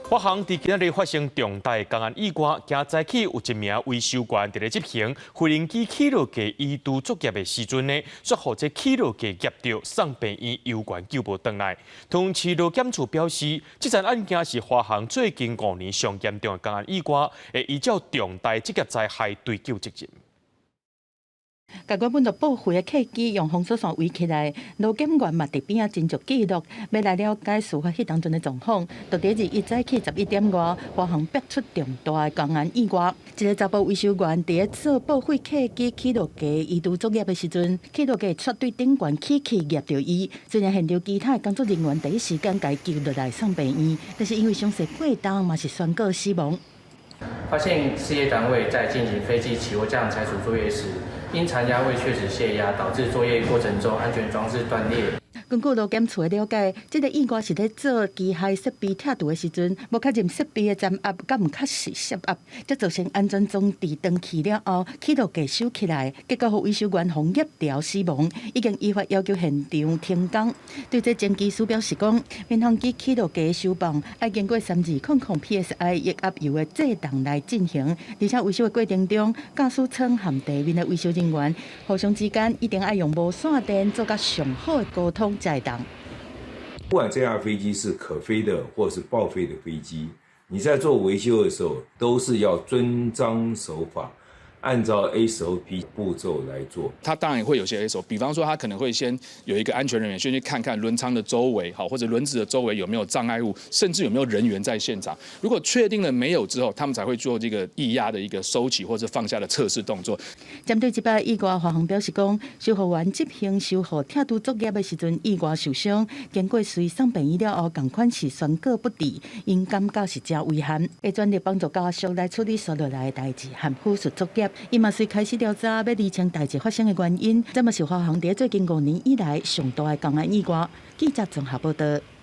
華航佇今仔日發生重大工安意外，今早起有一名維修員佇咧執行飛行機起落架移除作業的時陣呢，煞予這起落架夾著，送病院猶原救無轉來。桃園市勞檢處表示，這樁案件是華航最近5年上嚴重的工安意外，會依照重大職業災害追究責任。共原本就報廢的客機用封鎖線圍起來，勞檢員嘛佇邊仔斟酌記錄，欲來了解事發彼當陣的狀況。就佇21早起11點外，華航爆出重大的工安意外。一个查埔維修員佇咧做報廢客機起落架移除作業的時陣，起落架煞對頂懸起去夾著伊。雖然現場其他的工作人員第一時間共伊救落來送病院，但是因為傷勢過重，嘛是宣告死亡。發現事業單位在進行飛機起落架拆除作業時，因殘壓未確實泄壓，導致作業過程中安全裝置斷裂。根據勞檢處的了解，這个意外是咧做機械設備拆除的時陣，無確認設備的殘壓敢毋確實泄壓，才造成安全裝置斷去了後，起落架收起來，結果予維修員予夾著死亡，已經依法要求現場停工。對這前機師表示講，民航機起落架收放愛經過3200 PSI 液壓油的制動來進行，而且維修的過程中，駕駛艙和地面的維修人員互相之間一定愛用無線電做甲上好的溝通才會當。不管這架飛機是可飛的或是報廢的飛機，你在做維修的時候，都是要遵章守法，按照 SOP 步驟來做。他當然會有些 SOP，比方說他可能會先有一個安全人員先去看看輪艙的周圍，好或者輪子的周圍有沒有障礙物，甚至有沒有人員在現場。如果確定了沒有之後，他們才會做這個液壓的一個收起或者放下的測試動作。針對這擺意外，華航表示講，修護員執行修護拆除作業的時陣意外受傷，經過隨送病院了後，仝款是宣告不治，𪜶感覺是誠遺憾，會全力幫助家屬來處理紲落來的代誌和撫恤作業。伊嘛隨開始調查，欲釐清代誌發生的原因。這嘛是華航佇最近5年以來上大的工安意外。記者綜合報道。